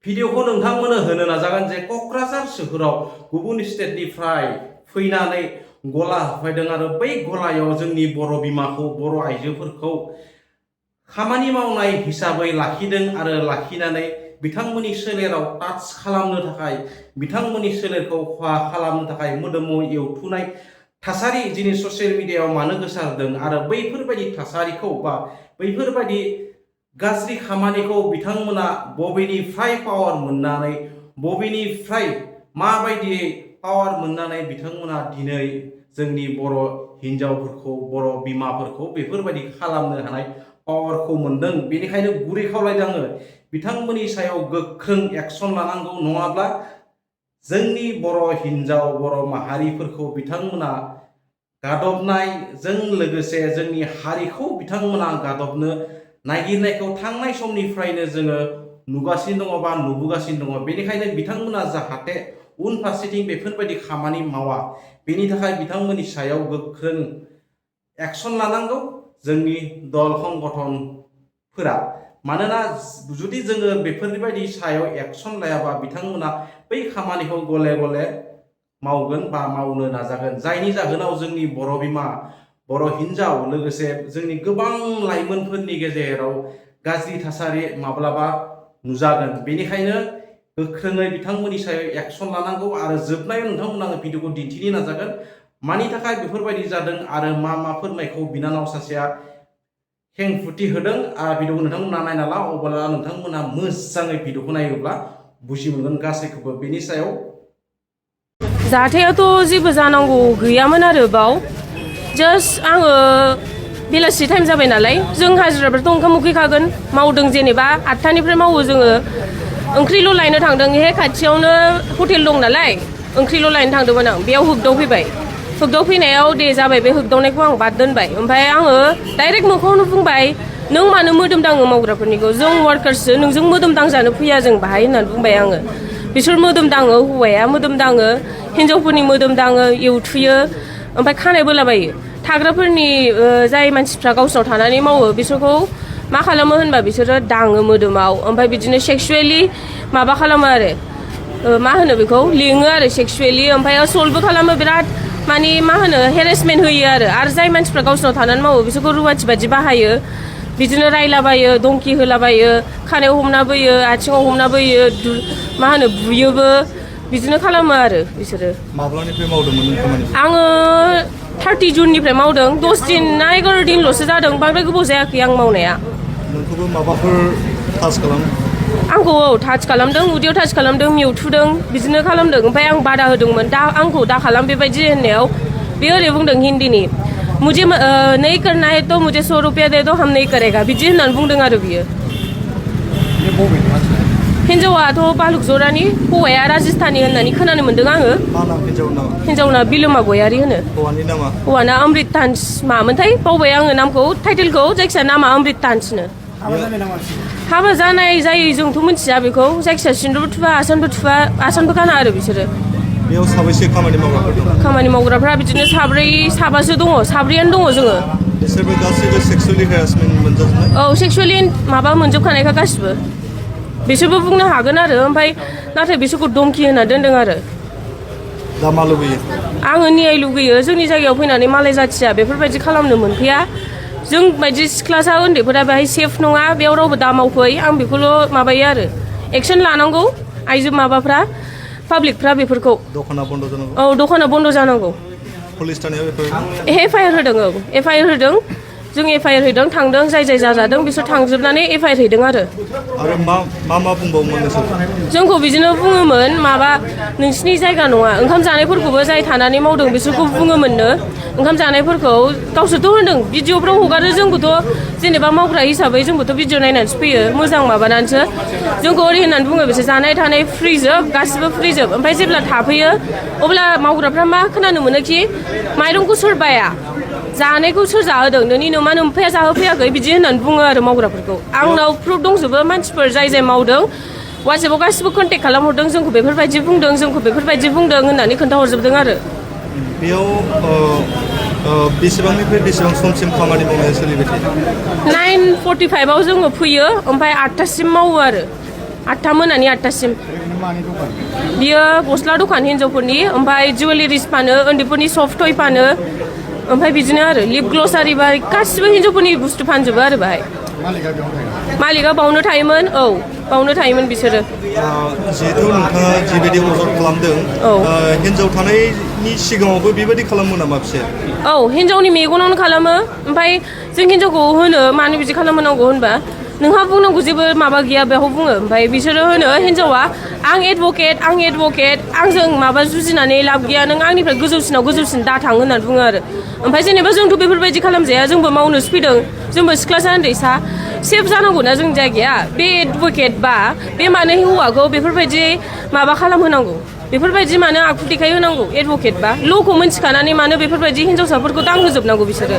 भिडिअखौ नोंथांमोननो होनो नाजागोन जे क'क्राझार सोहोराव गुबुन स्टेटनिफ्राय फैनानै गला होफैदों आरो बै गलायाव जोंनि बर' बिमाखौ बर' आइजोफोरखौ खामानि मावनाय हिसाबै लाखिदों आरो लाखिनानै बिथांमोननि सोलेराव टाच खालामनो थाखाय बिथांमोननि सोलेरखौ खहा खालामनो थाखाय मोदोमाव एवथुनाय थासारि दिनै ससियेल मिडियायाव मानो गोसारदों आरो बैफोरबायदि थासारिखौ बा बैफोरबायदि गाज्रि खामानिखौ बिथांमोना बबेनिफ्राय पावार मोननानै बबेनिफ्राय माबायदि पावार मोननानै बिथांमोना दिनै जोंनि बर' हिन्जावफोरखौ बर' बिमाफोरखौ बेफोरबायदि खालामनो हानाय पावारखौ मोनदों। बेनिखायनो गुरै खावलायदों आङो बिथांमोननि सायाव गोख्रों एक्सन लानांगौ, नङाब्ला जोंनि बर' हिन्जाव बर' माहारिफोरखौ बिथांमोना गादबनायजों लोगोसे जोंनि हारिखौ बिथांमोना गादबनो नागिरनायखौ थांनाय समनिफ्रायनो जोङो नुगासिनो दङ बा नुबोगासिनो दङ। बेनिखायनो बिथांमोना जाहाथे उनफारसेथिं बेफोरबायदि खामानि मावा, बेनि थाखाय बिथांमोननि सायाव गोख्रों एक्सन लानांगौ जोंनि दल संगठनफोरा। मानोना जुदि जोङो बेफोरबायदि सायाव एक्सन लायाबा बिथांमोना बै खामानिखौ गले गले मावगोन बा मावनो नाजागोन, जायनि जाहोनाव जोंनि बर' बिमा बर' हिन्जाव लोगोसे जोंनि गोबां लाइमोनफोरनि गेजेराव गाज्रि थासारि माब्लाबा नुजागोन। बेनिखायनो गोख्रोङै बिथांमोननि सायाव एक्सन लानांगौ आरो जोबनायाव नोंथांमोना आङो भिडिअखौ दिन्थिनो नाजागोन मानि थाखाय बेफोरबायदि जादों आरो मा फोरमायखौ बिनानाव सासेया खेंफुथि होदों। भिडिअखौ नोंथांमोना नायना ला, अब्ला नोंथांमोना मोजाङै भिडिअखौ नायोब्ला बुजि मोनगोन गासैखौबो। बेनि सायाव जाथायाथ' जेबो जानांगौ गैयामोन आरो बाव जास्ट आङो बेलासि टाइम जाबाय नालाय जों हाजिराफोरथ' ओंखाम उखैखागोन, मावदों जेनेबा 8टानिफ्राय मावो जोङो। ओंख्रिल' लायनो थांदों, हे खाथियावनो हटेल दं नालाय ओंख्रिल' लायनो थांदोंमोन आं। बेयाव होगदावफैबाय, होगदावफैनायाव दे जाबाय, बे होगदावनायखौ आं बाद दोनबाय। ओमफ्राय आङो डाइरेक्ट मोखाङावनो बुंबाय, नों मानो मोदोम दाङो मावग्राफोरनिखौ? जों वार्कार्ससो, नोंजों मोदोम दांजानो फैया जों बाहाय होननानै बुंबाय आङो। बिसोर मोदोम दाङो, हौवाया मोदोम दाङो, हिन्जावफोरनि मोदोम दाङो, एवथुयो, ओमफ्राय खानाय बोलाबायो। थाग्राफोरनि जाय मानसिफ्रा गावसोराव थानानै मावो बिसोरखौ मा खालामो होनबा बिसोरो दाङो मोदोमाव, ओमफ्राय बिदिनो सेक्सुवेलि माबा खालामो आरो मा होनो बेखौ, लिङो आरो सेक्सुवेलि, ओमफ्राय असल्टबो खालामो, बिराद माने मा होनो हेरेसमेन्ट होयो आरो जाय मानसिफ्रा गावसोराव थानानै मावो बिसोरखौ रुवाथि बादि बाहायो, बिदिनो रायलाबायो, दंखि होलाबायो, खानायाव हमना बोयो, आथिङाव हमना बोयो, मा होनो बुयोबो, बिदिनो खालामो आरो बिसोरो। माब्लानिफ्राय मावदोंमोन खामानि? आङो 30 जुननिफ्राय मावदों, 10 दिन ना 11 दिनल'सो जादों, बांद्राय गोबाव जायाखै आं मावनाया। नोंखौबो माबाफोर टाच खालामो? आंखौ टाच खालामदों, उदैयाव टाच खालामदों, मेवथुदों, बिदिनो खालामदों। ओमफ्राय आं बादा होदोंमोन, आंखौ दा खालाम बेबायदि होननायाव बे ओरै बुंदों हिन्दीनि, मुझे नहीं करना है तो मुझे 100 रुपया दे दो, हम नहीं करेगा, बिदि होननानै बुंदों आरो बियो। हिन्जावाथ' बालुक जरानि, हौवाया राजस्थानी होननानै खोनानो मोन्दों आङो। हिन्जावना बिलोमा गयारि होनो। हौवाना अमृत तान्स मामोनथाय, बावबाय आङो नामखौ, टाइटेलखौ, जायखिया नामा अमृत तान्सनो। हाबा जानाय जायै जोंथ' मिथिया बेखौ, जायखिया सिन्दुरबो थुवा, आसानबो गाना आरो बिसोरो। बेयाव साबैसे खामानि मावग्राफोर दं? खामानि मावग्राफ्रा बिदिनो साबासो दङ, साब्रैयानो दङ जोङो। बिसोरबो गासैबो सेक्सुवेलि हेरासमेन्ट मोनजोबनाय? औ, सेक्सुवेलि माबा मोनजोबखानायखा गासिबो। बिसोरबो बुंनो हागोन आरो, ओमफ्राय नाथाय बिसोरखौ धमकि होना दोनदों आरो। दा मा लुबैयो? आङो न्याय लुगैयो, जोंनि जायगायाव फैनानै मालाय जाथिया बेफोरबायदि खालामनो मोनफैया। जों बायदि सिख्लासा उन्दैफोरा बेहाय सेफ नङा, बेयाव रावबो दा मावफै, आं बेखौल' माबायो आरो। एक्सन लानांगौ आइजो माबाफ्रा, पाब्लिकफ्रा बेफोरखौ। दखाना बन्द जानांगौ? औ, दखाना बन्द जानांगौ। पुलिस थानायाव एफआइआर होदों, औ एफआइआर होदों, जों एफआइआर हैदों, थांदों, जाय जाजादों बिसोर थांजोबनानै एफआइआर हैदों आरो मा बुंबावोमोन नोंसोर? जोंखौ बिदिनो बुङोमोन, माबा नोंसिनि जायगा नङा, ओंखाम जानायफोरखौबो जाय थानानै मावदों बिसोरखौ बुङोमोननो, ओंखाम जानायफोरखौ गावसोरथ' होनदों भिडिअफ्राव हगारो, जोंखौथ' जेनेबा मावग्रा हिसाबै जोंबोथ' भिडिअ नायनानैसो फैयो, मोजां माबानानैसो जोंखौ ओरै होननानै बुङो, बिसोर जानाय थानाय फ्रिजोब, गासिबो फ्रिजोब। ओमफ्राय जेब्ला थाफैयो अब्ला मावग्राफ्रा मा खोनानो मोनोखि माइरंखौ सोर बाया, जानायखौ सोर जाहोदों, नोंनि नोमा नोम्फाया जाहोफैयाखै, बिदि होननानै बुङो आरो मावग्राफोरखौ। आंनाव प्रुफ दंजोबो, मानसिफोर जाय मावदों वाट्सएपाव गासिबो कन्टेक्ट खालामहरदों, जोंखौ बेफोरबायदि बुंदों, जोंखौ बेफोरबायदि बुंदों होननानै खोन्थाहरजोबदों आरो। बेयाव बेसेबांनिफ्राय बेसेबां समसिम खामानि मावनाया सोलिबाय थायो? 9:45 जोङो फैयो, ओमफ्राय 8टासिम मावो आरो। 8टा मोनानि 8टासिम बियो गस्ला दखान हिन्जावफोरनि ओमफ्राय जुवेलारिस फानो उन्दैफोरनि सफ्ट टय फानो ओमफ्राय बिदिनो आरो लिप ग्लस आरि बा गासिबो हिन्जावफोरनि बुस्थु फानजोबो आरो बाहाय मालिकआ बावनो थायोमोन औ बावनो थायोमोन बिसोरो जिहेतु नोंथाङा जिबायदि अजद खालामदों हिन्जाव थानायनि सिगाङावबो बेबायदि खालामो नामा बिसोर औ हिन्जावनि मेगनावनो खालामो ओमफ्राय जों हिन्जावखौ होनो मानो बिदि खालामनांगौ होनबा नोंहा बुंनांगौ जेबो माबा गैया बेखौ बुङो ओमफ्राय बिसोरो होनो हिन्जावा आं एडभकेट आंजों माबा जुजिनानै लाब गैया नों आंनिफ्राय गोजौसिन दाथां होननानै बुङो आरो ओमफ्राय जेनेबा जोंथ' बेफोरबायदि खालामजाया जोंबो मावनोसो फैदों जोंबो सिख्लासा उन्दैसा सेफ जानांगौना जोंनि जायगाया बे एडभकेट बा बे मानो हौवाखौ बेफोरबायदि माबा खालामहोनांगौ बेफोरबायदि मानो आखु देखायहोनांगौ एडभकेट बा ल'खौ मिन्थिखानानै मानो बेफोरबायदि हिन्जावसाफोरखौ दांहोजोबनांगौ बिसोरो